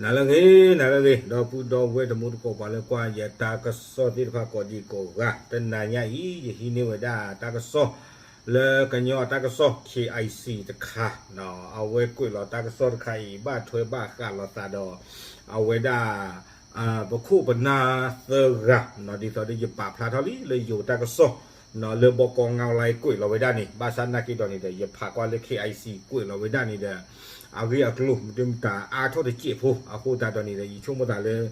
နၤလၢအဂ့ၤ နၤလၢအဂ့ၤ ဒီပုၢ်ဒီဝဲၢ်တံၤသကိး ပှၤလၢကွၢ်ယတၢ်ကစီၣ်သ့ၣ်တဖၣ်ကိးဒံကိးဂၤ, တနၤညါအံၤ ယဟံးန့ၢ်ဝဲဒၣ်တၢ်ကစီၣ် လၢကညီအတၢ်ကစီၣ် KIC တခါ, အဝဲကွဲးလီၤတၢ်ကစီၣ်တခါအံၤ ဘၣ်ထွဲဘၣ်ဃးလိာ်သးဒီး အဝဲဒၣ် ပခိၣ်ပနၢ်သၢဂၤ, ဒ်သိးဒီးယပာ်ဖျါထီၣ်လံလၢယိၤတၢ်ကစီၣ် လၢဘီကီငါလါကွဲးလီၤဝဲဒၣ်န့ၣ်, ဘၣ်ဆၣ်နာ်က့ဒီးန့ၣ်ဒီး ယဖးကွၢ်လၢ KIC ကွဲးလီၤဝဲဒၣ်န့ၣ်ဒီး အဂ့ၢ်အကျိၤ မ့တမ့ၢ်တၢ်အါထီၣ်တစဲးဖိ, အဃိသတးဒီးန့ၣ်ဒီး ယဆိကမိၣ်သးလၢ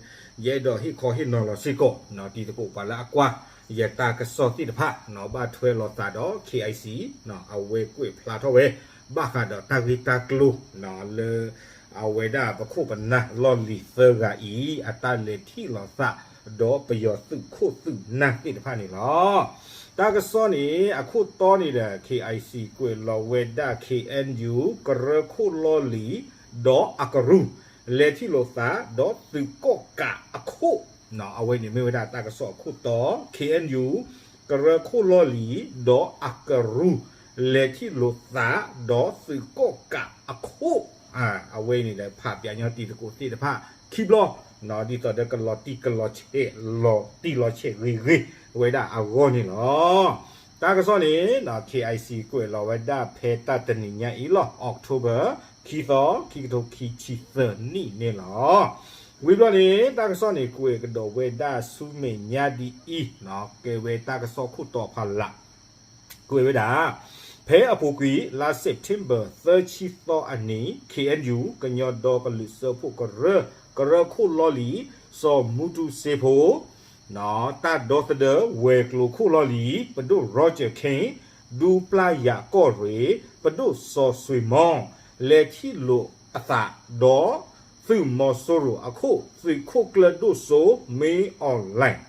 ယအဲၣ်ဒိးဟ့ၣ်ခီဟ့ၣ်နီၤလီၤစ့ၢ်ကီး တံၤသကိးပှၤလၢအကွၢ်ယတၢ်ကစီၣ်သ့ၣ်တဖၣ် ဘၣ်ထွဲလိာ်သးဒီး KIC အဝဲကွဲးဖျါထီၣ်ဝဲ ဘၣ်ဃးဒီးတၢ်ဂ့ၢ်တၢ်ကျိၤ လၢ အဝဲဒၣ်ပခိၣ်ပနၢ်လီၢ်လံၤသၢဂၤအံၤ အတၢ်လဲၤထံၣ်လိာ်သး ဒီးပယီၤသုးခိၣ်သုးနၢ်သ့ၣ်တဖၣ်န့ၣ်လီၤ. တၢ်ကစီၣ်န့ၣ် အခိၣ်တီန့ၣ်ဒီး KIC ကွဲးလီၤဝဲဒၣ် KNU ကရၢခိၣ်လီၢ်လံၤ ဒီးအကရူၢ် လဲၤထံၣ်လိာ်သး ဒီးသုးကီၣ်ကးအခိၣ်, အဝဲန့ၣ်မ့ၢ်ဝဲဒၣ်တၢ်ကစီၣ်အခိၣ်တီ, KNU ကရၢခိၣ်လီၢ်လံၤ ဒီးအကရူၢ် လဲၤထံၣ်လိာ်သး ဒီးသုးကီၣ်ကးအခိၣ်, အဝဲန့ၣ်ဒီးဖးပျးညီတံၤသကိးသ့ၣ်တဖၣ်ခံဘျီ, ဒ်သိးဒီးကလီၤတံၢ်ကလီၤဆဲး လီၤတံၢ်လီၤဆဲးဂ့ၤဂ့ၤဝဲဒၣ်အဂီၢ်န့ၣ်လီၤ. တၢ်ကစီၣ်န့ၣ် KIC ကွဲးလီၤဝဲဒၣ်ဖဲတၢ်တနံၤညါအံၤလီၤ October ခံသီ ခံကထိခံဆံသၢနံၣ်န့ၣ်လီၤ. ဝံၤဘျီန့ၣ် တၢ်ကစီၣ်န့ၣ် ကွဲးကဒီးဝဲဒၣ်ဆူမဲာ်ညါဒ်အံၤ, ကဲဝဲတၢ်ကစီၣ်ခိၣ်တီဖးလး ကွဲးဝဲဒၣ် ဖဲအပူၤကွံာ် လါ September သၢဆံသီအနံၤ KNU ကညီဒီကလုာ်စၢဖှိၣ်ကရၢ ကရၢခိၣ်လီၢ်လံၤ စီၤမူတူစ့ဖိ တၢ်ဒီသဒၢဝဲၤကျိၤခိၣ်လီၢ်လံၤ ပဒိၣ် Roger Khin ဒူပျၢ်ယၤကီၢ်ရ့ၣ် ပဒိၣ်စီၤစွ့ၤမီ လဲၤထံၣ်လိာ်အသးဒီး သုးမီၤစိရိၤအခိၣ် သုးခိၣ်ကျၢၢ်ဒိၣ်စိ မင်းအောင်လှိုင်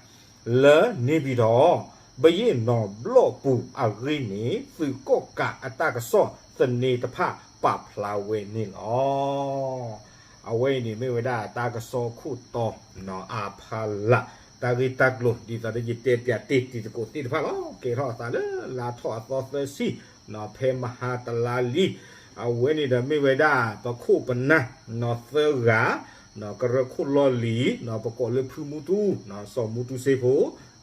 လၢန့ၣ်ပၢၢ်ထီၣ် ဘုရင့်နောင်ဘျီၣ်ပူၤအဂ့ၢ်န့ၣ် သုးကီၣ်ကးအတၢ်ကစီၣ်သန့တဖၣ်ပာ်ဖျါဝဲန့ၣ်လီၤ. အဝဲအံၤန့ၣ်မ့ၢ်ဝဲဒၣ်တၢ်ကစီၣ်ခိၣ်တီ အဖးလး တၢ်ဂ့ၢ်တၢ်ကျိၤ ဒ်သိးဒီးယတဲပၠးတ့ၢ်တံၤသကိးသ့ၣ်တဖၣ်လီၤ. ကဲထီၣ်အသးလၢလါထီၣ်အသီသၢဆံ ဖဲမဟါတလါလံ အဝဲန့ၣ်ဒီးမ့ၢ်ဝဲဒၣ် ပခိၣ်ပနၢ် သၢဂၤ ကရၢခိၣ်လီၢ်လံၤ ပကိးလၢဖုမူတူ စီၤမူတူစ့ဖိ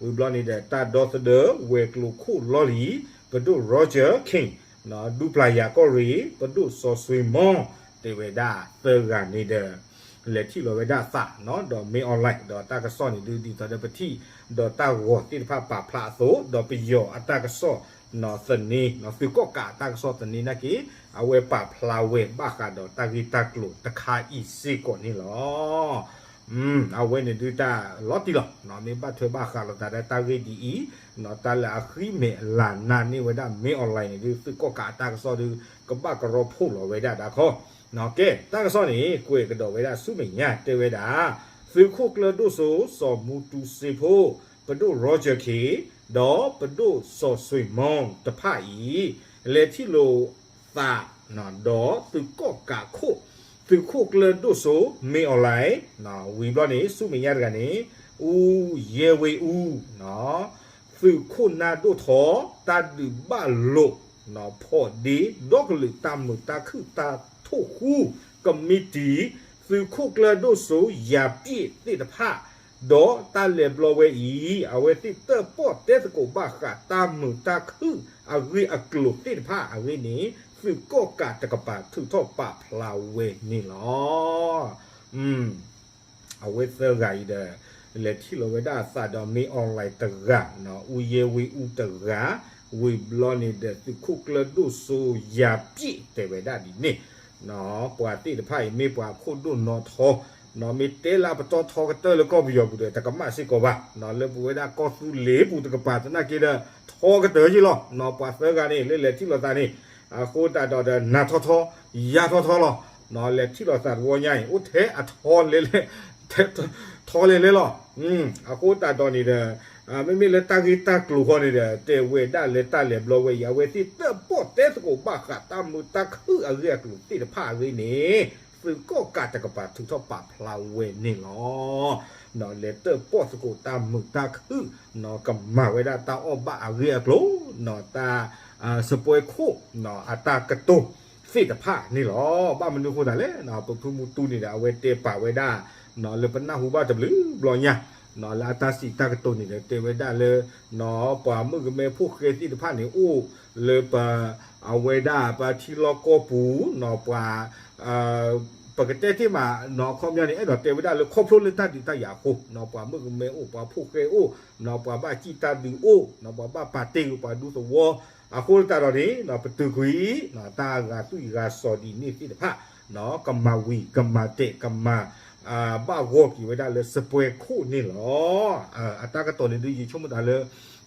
ဝံၤဘျီန့ၣ်ဒီး တၢ်ဒီသဒၢဝဲၤကျိၤခိၣ်လီၢ်လံၤ ပဒိၣ် Roger Khin ဒူပျၢ်ယၤကီၢ်ရ့ၣ် ပဒိၣ်စီၤစွ့ၤမီ တဲဝဲဒၣ်သၢဂၤန့ၣ်ဒီး လဲၤထံၣ်လီၤဝဲဒၣ်သး ဒီးမင်းအောင်လှိုင် ဒီးတၢ်ကစီၣ်န့ၣ်ဒုး ဒ်သိးဒီးပထံၣ် ဒီးတၢ်ဂီၤသ့ၣ်တဖၣ်ပာ်ဖျါအသိး ဒီးပယီၤအတၢ်ကစီၣ်သန့ သုးကီၣ်ကးအတၢ်ကစီၣ်သန့နာ်က့ အဝဲပာ်ဖျါဝဲဘၣ်ဃးဒီးတၢ်ဂ့ၢ်တၢ်ကျိၤတခါအံၤစ့ၢ်ကီးန့ၣ်လီၤ. အဝဲန့ၣ်ဒုးတၢ်လီၤတံၢ်လီၤ မ့ၢ်ဘၣ်ထွဲဘၣ်ဃးလိာ်သးဒီးတၢ်ဂ့ၢ်ဒ်အံၤ တၢ်လၢအဃံမဲာ်လၤနၤန့ၢ်ဝဲဒၣ် မင်းအောင်လှိုင် န့ၣ်ဒုး သုးကီၣ်ကးအတၢ်ကစီၣ်ဒုး ကဘၣ်ကရီဖှိၣ်လီၤဝဲဒၣ်ဒၣ်ခီ ကဲ တၢ်ကစီၣ်န့ၣ် ကွဲးကဒီးဝဲဒၣ်ဆူမဲာ်ညါတဲဝဲဒၣ် သုးခိၣ်ကျၢၢ်ဒိၣ်စိ စီၤမူတူစ့ဖိ ပဒိၣ် Roger Khin ဒီးပဒိၣ်စီၤစွ့ၤမီတဖၣ်အံၤ လဲၤထံၣ်လိာ်သး ဒီးသုးကီၣ်ကးခိၣ် သုးခိၣ်ကျၢၢ်ဒိၣ်စိ မင်းအောင်လှိုင် ဝံၤဘျီန့ၣ် ဆူမဲာ်ညါတဂၤန့ၣ် ဦးရဲဝင်းဦး သုးခိၣ်နၢ်ဒိၣ်ထီ တၢ်ဒုးဘၣ်လိာ် ဖီၣ်ဒ့ ဒီကလုာ်တၢ်မုာ်တၢ်ခုၣ်တၢ်ထိၣ်ဃူ ကမံးတံာ် သုးခိၣ်ကျၢၢ်ဒိၣ်စိ ယၤပျ့ၣ်သ့ၣ်တဖၣ် ဒီးတၢ်လဲၤဘျီဝဲအံၤ အဝဲသ့ၣ်တၢၣ်ပီၣ်တဲသကိးဘၣ်ဃးတၢ်မုာ်တၢ်ခုၣ်အဂ့ၢ်အကျိၤသ့ၣ်တဖၣ်အဂ့ၢ်န့ၣ် သုးကီၣ်ကးတကပၤထုးထီၣ်ပာ်ဖျါဝဲန့ၣ်လီၤ. အဝဲသၢဂၤအံၤဒီး လဲၤထံၣ်လီၤဝဲဒၣ်အသးဒီး မင်းအောင်လှိုင် တဂၤ, ဦးရဲဝင်းဦး တဂၤ, ဝံၤဘျီန့ၣ်ဒီး သုးခိၣ်ကျၢၢ်ဒိၣ်စိ ယၤပျ့ၣ် တဲဝဲဒၣ်ဒ်န့ၣ်, ပှၤသ့ၣ်တဖၣ်အံၤမ့ၢ်ပှၤခိၣ်ဒိၣ်နီၢ်ထီ, မ့ၢ်တဲလၢပတီၢ်ထီကတၢၢ်လၢကီၢ်ပယီၤပူၤဒီး တကမၣ်စ့ၢ်ကီးဘၣ်, လၢပဝဲဒၣ်ကီၢ်သူလ့ၤပူၤတကပၤသနာ်က့ဒီး ထီကတၢၢ်ယံလီၤ, ပှၤသၢဂၤန့ၣ် လၢလဲၤထံၣ်လိာ်သးန့ၣ် အဃိသတးဒီး နၤထီထီ ယၤထီထီလီၤ, လဲၤထံၣ်လိာ်သးတဝီညါအံၤ အိၣ်ထဲအထီလဲၣ်လဲၣ်, ထီလဲၣ်လဲၣ်လီၤ. အဃိသတးဒီးန့ၣ်ဒီး မ့မ့ၢ်လၢတၢ်ဂ့ၢ်တၢ်ကျိၤဃီန့ၣ်ဒီး တဲဝဲဒၣ်လၢတၢ်လဲၤဘျီဝဲအံၤ အဝဲသ့ၣ်တၢၣ်ပီၣ်တဲသကိးဘၣ်ဃးတၢ်မုာ်တၢ်ခုၣ်အဂ့ၢ်အကျိၤသ့ၣ်တဖၣ်အဂ့ၢ်န့ၣ် သုးကီၣ်ကးတကပၤထုးထီၣ်ပာ်ဖျါဝဲန့ၣ်လီၤ. လဲၤတၢၣ်ပီၣ်သကိးတၢ်မုာ်တၢ်ခုၣ် ကမၤဝဲဒၣ်တၢ်အီၣ်ဘၣ်အဂ့ၢ်အကျိၤ တၢ် စပွဲခိၣ် အတၢ်ကတိၤ သ့ၣ်တဖၣ်န့ၣ်လီၤ. ဘၣ်မနုၤအဃိသတးလဲၣ်, ပဖုမူတူန့ၣ်ဒီး အဝဲတဲပာ်ဝဲဒၣ် လၢပနၢ်ဟူဘၣ်တဘျုးဘျီညါ လၢအတၢ်စံးတၢ်ကတိၤန့ၣ်ဒီး တဲဝဲဒၣ်လၢ ပှၤမုၣ်ကမဲဖိၣ်ဃဲသ့ၣ်တဖၣ်န့ၣ် အိၣ်လၢပ အဝဲဒၣ်ပထံလီၢ်ကီၢ်ပူၤ ပှၤ ပကတဲတ့ၢ်မး အခီပညီန့ၣ် အဲၣ်ဒိးတဲဝဲဒၣ်လၢခီဖျိလၢတၢ်ဒုးတၢ်ယၤအဃိ ပှၤမုၣ်ကမဲအိၣ် ပှၤဖိၣ်ဃဲအိၣ် ပှၤဘၣ်စံၣ်တၢ်ဒုးအိၣ် ပှၤဘၣ်ပာ်တ့ၢ်ဂ့ၤပှၤဒူသဝီ အဃိသတးဒီးန့ၣ် ပတုာ်ကွံာ် တၢ်ဂာ်သွံၣ်ဂာ်စီၤဒ်န့ၣ်သ့ၣ်တဖၣ် ကမၤဝံၤ ကမၤတဲာ် ကမၤ ဘၣ်ဂီၢ်က့ၤဝဲဒၣ်လၢစပွဲခိၣ်န့ၣ်လီၤ. အတၢ်ကတိၤန့ၣ်ဒုးယဆိကမိၣ်သးလၢ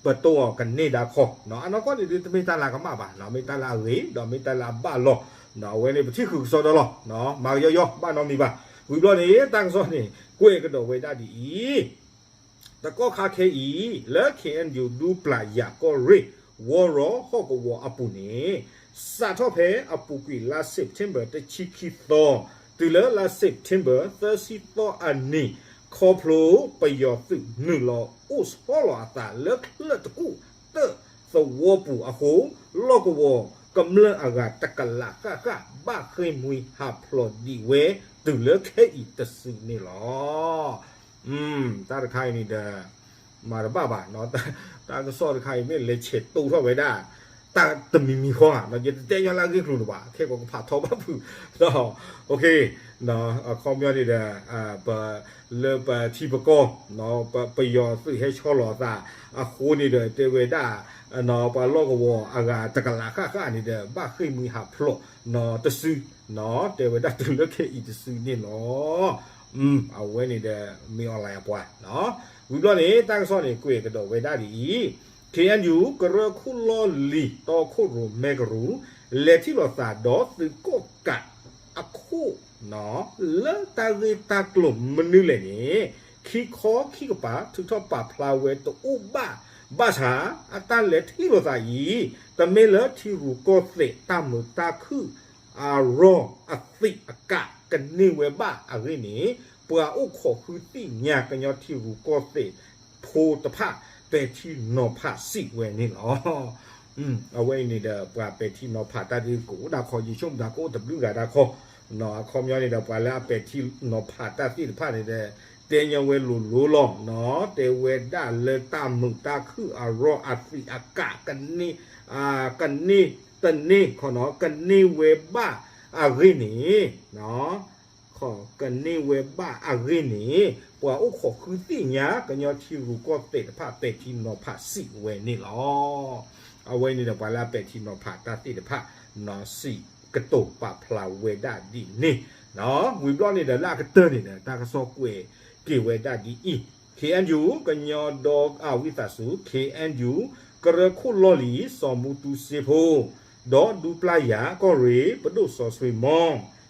ပတိၢ်အီၤကန့ၢ်ဒါခီ အနီၢ်ကီၢ်န့ၣ်ဒုးတမ့ၢ်တၢ်လၢအကမၣ်ဘၣ် မ့ၢ်တၢ်လၢအဂ့ၤ ဒီးမ့ၢ်တၢ်လၢအဘၣ်လီၤ. အဝဲန့ၣ်ပထံၣ်ဃုာ်ကစီဒီလီၤ. မၤကယီယီ ဘၣ်နီတမံၤဘၣ်. ဝံၤဘျီန့ၣ် တၢ်ကစီၣ်န့ၣ် ကွဲးကဒီးဝဲဒၣ်ဒ်အံၤ တကီၢ်ခါခဲအံၤ လၢ ခ့ၣ်အဲၣ်ယူၣ် ဒူပျၢ်ယၣ်ကီၢ်ရ့ၣ် ဝီရီဟီၣ်ကဝီၤအပူၤန့ၣ် စးထီၣ်ဖဲအပူၤကွံာ်လါ September တဆံခံသီ တုၤလၢလါ September သၢဆံသီအနံၤ ခီဖျိပယီၤသုးနုာ်လီၤအိၣ်ဆီလီၤအသးလၢချၢၣ်တကူၣ်တၢၣ်သဝီပူၤအဃိ လီၢ်ကဝီၤကမျၢၢ်အဂၤတကလးဃၣ်ဃၣ် ဘၣ်ဃ့ၢ်မှံဟးဖျိးဒံးဝဲ တုၤလၢခဲအံၤတစုန့ၣ်လီၤ. တၢ်တခါအံၤန့ၣ်ဒီး မၤတဘၣ်ဘၣ်, တၢ်ကစီၣ်တခါအံၤမ့ၢ်လဲၤဆဲးတိၢ်ထီၣ်ဝဲဒၣ် တၢ်တမံၤမံၤဃီဧါ, ယတတဲညီလၢအဂ့ၢ်ကျိၤတဘၣ်, ခဲကိးကဖးထီဘၣ်ဖုး, အခီပညီန့ၣ်ဒီး လၢပထံပကီၢ် ပယီၤသုးဟဲဆီလီၤအသးအဃိန့ၣ်ဒီး တဲဝဲဒၣ် ပှၤလီၢ်ကဝီၤအဂၤတကလးဃၣ်ဃၣ်န့ၣ်ဒီး ဘၣ်ဃ့ၢ်မှံဟးဖျိးတစု, တဲဝဲဒၣ်တုၤလၢခဲအံၤတစုန့ၣ်လီၤ. အဝဲန့ၣ်ဒီး မ့ၢ်အီၣ်လဲၣ်အပှၤ, ဝံၤဘျီန့ၣ် တၢ်ကစီၣ်န့ၣ် ကွဲးကဒီးဝဲဒၣ်ဒ်အံၤ, ခ့ၣ်အဲၣ်ယူၣ် ကရၢခိၣ်လီၢ်လံၤ တီခိၣ်ရိၣ်မဲကရူၢ် လဲၤထံၣ်လိာ်သးဒီးသုးကီၣ်ကးအခိၣ် လၢတၢ်ဂ့ၢ်တၢ်ကျိၤမနုၤလဲၣ်န့ၣ် ခံခီခံကပၤ ထုးထီၣ်ပာ်ဖျါဝဲတအိၣ်ဘၣ်, ဘၣ်ဆၣ် အတၢ်လဲၤထံၣ်လိာ်သးအံၤ တမ့ၢ်လၢထံရူၢ်ကီၢ်သဲးတၢ်မုာ်တၢ်ခုၣ် အရီအသံးအကးကန့ၢ်ဝဲဘၣ်အဂ့ၢ်န့ၣ်, ပှၤအိၣ်ခိးဃုသ့ၣ်ညါကညီထံရူၢ်ကီၢ်သဲးဖိတဖၣ် ပဲာ်ထံနီၤဖးစံးဝဲန့ၣ်လီၤ. အဝဲအံၤန့ၣ်ဒီး ပှၤပဲာ်ထံနီၤဖးတၢ်ဒ် ကအိၣ်ဒၣ်ခီ ယဆိကမိၣ်သးကအိၣ်တဘျုးဂၤဒၣ်ခီ, အခီပညီန့ၣ်ဒီး ပှၤလၢအပဲာ်ထံနီၤဖးတၢ်သ့ၣ်တဖၣ်န့ၣ်ဒီး တဲညီဝဲလိၤလိၤလီၤ, တဲဝဲဒၣ်လၢတၢ်မုာ်တၢ်ခုၣ်အရီအသံးအကး ကန့ၢ် ကန့ၢ်တန့ၢ်ခီနီၤ ကန့ၢ်ဝဲဘၣ်အဂ့ၢ်န့ၣ် ကန့ၢ်ဝဲဘၣ်အဂ့ၢ်န့ၣ် ပှၤအိၣ်ခိးဃုသ့ၣ်ညါ ကညီထံရူၢ်ကီၢ်သဲးတဖၣ် ပဲာ်ထံနီၤဖးစံးဝဲန့ၣ်လီၤ. အဝဲန့ၣ်ဒီး ပှၤလၢအပဲာ်ထံနီၤဖးတၢ်သ့ၣ်တဖၣ် စံးကတိၤပာ်ဖျါဝဲဒၣ်ဒ်န့ၣ်, ဝံၤဘျီန့ၣ်ဒီး လၢအကတၢၢ်န့ၣ်ဒီး တၢ်ကစီၣ်ကွဲးက့ၤဝဲဒၣ်ဒ်အံၤ, ခ့ၣ်အဲၣ်ယူၣ် ကညီဒီ အဝံသးစူၤ ခ့ၣ်အဲၣ်ယူၣ် ကရၢခိၣ်လီၢ်လံၤ စီၤမူတူစ့ဖိ ဒီးဒူပျၢ်ယၣ်ကီၢ်ရ့ၣ် ပဒိၣ်စီၤစွ့ၤမီ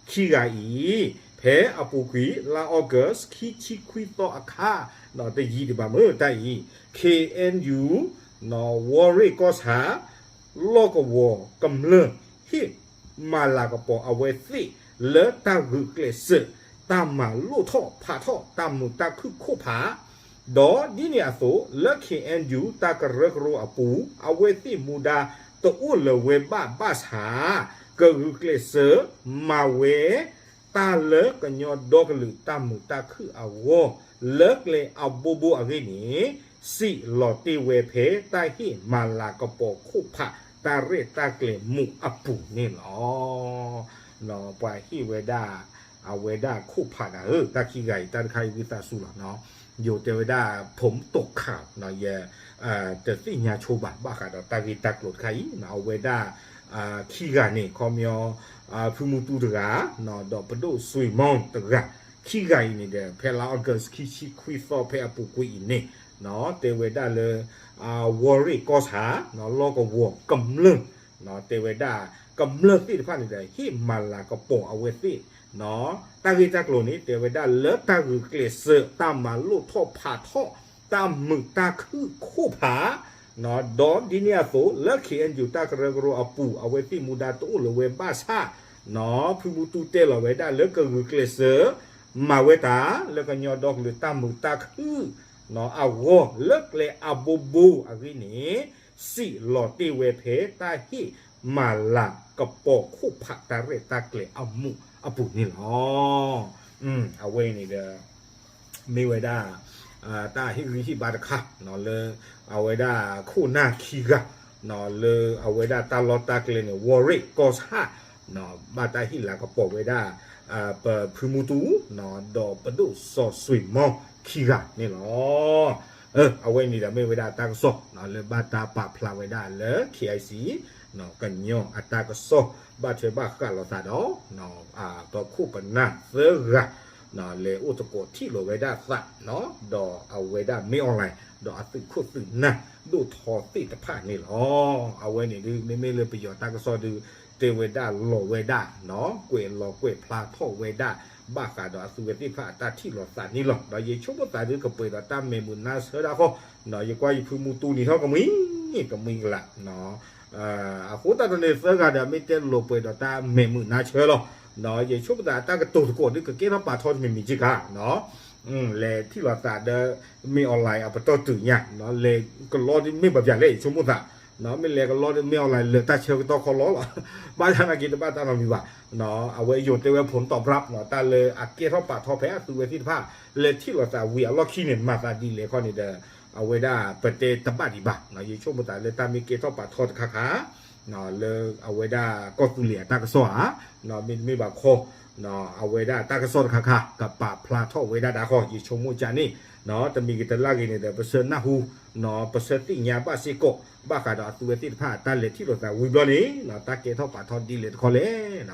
ခံဂၤအံၤ ဖဲအပူၤကွံာ်လါအီကူး ခံဆံခွံသီအခါ, တယံာ်ဒံးဘၣ်မ့ၢ်တၢ်အံၤ ခ့ၣ်အဲၣ်ယူၣ် ဝီရ့ၣ်ကီၢ်ဆၣ် လီၢ်ကဝီၤကမျၢၢ် ဟ့ၣ်မၤလၤကပီၤအဝဲသ့ၣ် လၢတၢ်ဂုာ်ကျဲးစၢး တၢ်မၤလိၣ်ထီၣ်ဖးထီၣ် တၢ်မုာ်တၢ်ခုၣ်ခိၣ်ဖး, ဒီးဒ်န့ၣ်အသိး လၢ ခ့ၣ်အဲၣ်ယူၣ် တၢ်ကရၢကရိအပူၤ အဝဲသ့ၣ်မူဒါတအိၣ်လၢၤဝဲဘၣ်ဘၣ်ဆၣ် ကဂုာ်ကျဲးစၢးမၤဝဲ တၢ်လၢကညီဒီကလုာ်တၢ်မုာ်တၢ်ခုၣ်အဂီၢ် လၢကျဲအဘိဘိအဂ့ၢ်န့ၣ် စံးလီၤတ့ၢ်ဝဲဖဲတၢ်ဟ့ၣ်မၤလၤကပီၤခိၣ်ဖး တၢ်ရဲၣ်တၢ်ကျဲၤမူးအပူၤန့ၣ်လီၤ. ပှၤဟ့ၣ်ဝဲဒၣ် အဝဲဒၣ်ခိၣ်ဖးဒၣ်ဧၢ, တၢ်ခံဂၤအံၤ တၢ်တခါအံၤဝံသးစူၤလီၤ, ယိၤတဲဝဲဒၣ် ผมตกข่าว ယ တသ့ၣ်ညါဆိဘၣ် ဘၣ်ဃးဒီးတၢ်ဂ့ၢ်တၢ်ကျိၤတခါအံၤ အဝဲဒၣ် ခံဂၤန့ၣ် ခီပညီ ဖုမူတူတဂၤ ဒီးပဒိၣ်စွ့ၤမီတဂၤ ခံဂၤအံၤန့ၣ်ဒီး ဖဲလါအီကူး ခံဆံခွံသီ ဖဲအပူၤကွံာ်အံၤန့ၣ် တဲဝဲဒၣ်လၢ ဝီရ့ၣ်ကီၢ်ဆၣ် လီၢ်ကဝီၤကမျၢၢ် တဲဝဲဒၣ် ကမျၢၢ်သ့ၣ်တဖၣ်န့ၣ်ဒီး ဟ့ၣ်မၤလၤကပီၤအဝဲသ့ၣ် တၢ်ဂ့ၢ်တၢ်ကျိၤန့ၣ် တဲဝဲဒၣ်လၢတၢ်ဂုာ်ကျဲးစၢး တၢ်မၤလိၣ်ထီၣ်ဖးထီၣ် တၢ်မုာ်တၢ်ခုၣ်ခိၣ်ဖး ဒီးဒ်န့ၣ်အသိး လၢ ခ့ၣ်အဲၣ်ယူၣ် တၢ်ကရၢကရိအပူၤ အဝဲသ့ၣ်မူဒါတအိၣ်လၢၤဝဲဘၣ်ဆၣ် ဖုမူတူတဲလီၤဝဲဒၣ်လၢကဂုာ်ကျဲးစၢး မၤဝဲတၢ် လၢကညီဒီကလုာ်တၢ်မုာ်တၢ်ခုၣ် အဂီၢ် လၢကျဲအဘိဘိအဂ့ၢ်န့ၣ် စံးလီၤတ့ၢ်ဝဲဖဲတၢ်ဟ့ၣ် မၤလၤကပီၤခိၣ်ဖးတၢ်ရဲၣ်တၢ်ကျဲၤအမူးအပူၤန့ၣ်လီၤ. အဝဲအံၤန့ၣ်ဒီး မ့ၢ်ဝဲဒၣ် တၢ်ဟ့ၣ်ဂံၢ်ဟ့ၣ်ဘါတခါ လၢ အဝဲဒၣ်ခိၣ်နၢ်ခံဂၤ လၢအဝဲဒၣ်တၢ်လီၢ်တၢ်ကျဲန့ၣ် ဝီၤရ့ၣ်ကီၢ်ဆၣ် ဘၣ်တၢ်ဟ့ၣ်လၤကပီၤဝဲဒၣ် ပဖုမူတူ ဒီးပဒိၣ်စီၤစွ့ၤမီခံဂၤန့ၣ်လီၤ. အဝဲန့ၣ်ဒီးမ့ၢ်ဝဲဒၣ်တၢ်ကစီၣ် လၢဘၣ်တၢ်ပာ်ဖျါဝဲဒၣ်လၢ KIC ကညီအတၢ်ကစီၣ် ဘၣ်ထွဲဘၣ်ဃးလိာ်သးဒီး ပခိၣ်ပနၢ်သၢဂၤ လဲၤအိၣ်သကိးထံၣ်လိာ်ဝဲဒၣ်သး ဒီးအဝဲဒၣ်မ့ၢ်အီၣ်လဲၣ် ဒီးအသုးခိၣ်သုးနၢ်ဒိၣ်ထီသ့ၣ်တဖၣ်န့ၣ်လီၤ. အဝဲန့ၣ်ဒုး မ့မ့ၢ်လၢပယီၤတၢ်ကစီၣ်ဒုး တဲဝဲဒၣ်လီၤဝဲဒၣ် ကွဲးလီၤကွဲးဖျါထီၣ်ဝဲဒၣ် ဘၣ်ဃးဒီးအသုဝဲသ့ၣ်တဖၣ်အတၢ်ထံၣ်လိာ်သးန့ၣ်လီၤ. ဒီးယဆိကမိၣ်သးဒုးကပှဲၤဒီးတၢ်မဲာ်မုာ်နါဆၢဒၣ်ဃီ ယကွၢ်ယဖုမူတူနံၤထီၣ်ကမှံ ကမှံကလး အဃိသတးဒီးန့ၣ်သၢဂၤဒီးမ့ၢ်တဲလိာ်ပှဲၤဒီးတၢ်မဲာ်မုာ်နါဆၢလီၤ. ယဆိကမိၣ်သးအတၢ်ကတိၤသကိးဒုးကကဲထီၣ်ပာ်ထီတမံၤမံၤက့ၤခါ လဲၤထံၣ်လိာ်သးဒီး မ့ၢ်အီၣ်လဲၣ်အပတီၢ်တုၤညါ လဲၤကလီဒုးမ့ၢ်ဘၣ်ပၠးလဲၣ် ယဆိကမိၣ်သး မ့ၢ်လဲၤကလီဒုးမ့ၢ်အီၣ်လဲၣ်လၢာ်တၢ်ဆၢကတီၢ်ခီလီၤလီၤ. ဘၣ်ဆၣ်နာ်က့တဘၣ်တၢ်နီတမံၤဘၣ်. အဝဲယိၤတဲဝဲဖိတၢ်ဘြၣ် တၢ်လၢအကဲထီၣ်ပာ်ထီဖဲအသုဝဲသ့ၣ်တဖၣ် လဲၤထံၣ်လိာ်သးဝံၤအလီၢ်ခံန့ၣ် မၤသးဒ်လဲၣ်ခီန့ၣ်ဒီး အဝဲဒၣ်ပတဲတဘၣ်ဒံးဘၣ်. ယဆိကမိၣ်သးလၢတၢ်မ့ၢ်ကဲထီၣ်ပာ်ထီတခါခါ လၢအဝဲဒၣ်ကီၢ်သူလ့ၤအတၢ်ကစီၣ်ဧါ မ့တမ့ၢ်ဘၣ်ခီ အဝဲဒၣ်တၢ်ကစီၣ်တခါခါ ကပာ်ဖျါထီၣ်ဝဲဒၣ်ဒၣ်ဃီ ယဆိကမိၣ်ကန့ၣ် တမံၤဂ့ၤတလၢ်ဂ့ၤန့ၣ်ဒီး ပဆၢနၢ်ဟူ ပဆၢသ့ၣ်ညါဘၣ်စ့ၢ်ကီး ဘၣ်ဃးဒီးအသုဝဲသ့ၣ်တဖၣ်တၢ်လဲၤထံၣ်လိာ်သးဝံၤဘျီန့ၣ် တၢ်ကဲထီၣ်ပာ်ထီဒ်လဲၣ်တခီလဲၣ်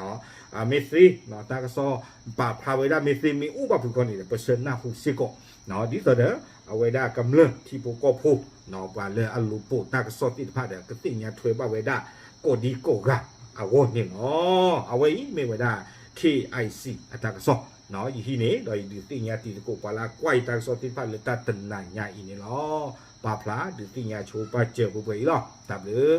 မ့ၢ်သ့ တၢ်ကစီၣ်ပာ်ဖျါဝဲဒၣ်မ့ၢ်သ့မ့ၢ်အိၣ်ဘၣ်ဖုးခီန့ၣ်ဒီး ပဆၢနၢ်ဟူစ့ၢ်ကီး ဒ်သိးဒီး အဝဲဒၣ်ကမျၢၢ်ထံဖိကီၢ်ဖိ ပှၤလၢအလိၤပိာ်တၢ်ကစီၣ်သ့ၣ်တဖၣ်ဒီး ကသ့ၣ်ညါထွဲဘၣ်ဝဲဒၣ် ကိးဒံကိးဂၤအဂီၢ်န့ၣ်လီၤ. အဝဲအံၤမ့ၢ်ဝဲဒၣ် KIC အတၢ်ကစီၣ် ယဟံးန့ၢ် ဒီးယဒုးသ့ၣ်ညါတံၤသကိးပှၤလၢအကွၢ်ယတၢ်ကစီၣ်သ့ၣ်တဖၣ်လၢတၢ်တနၤညါအံၤန့ၣ်လီၤ. ပာ်ဖျါဒုးသ့ၣ်ညါဆိပာ်စၢၤပှဲၤပှဲၤအံၤလီၤ. တၢ်ဘျုး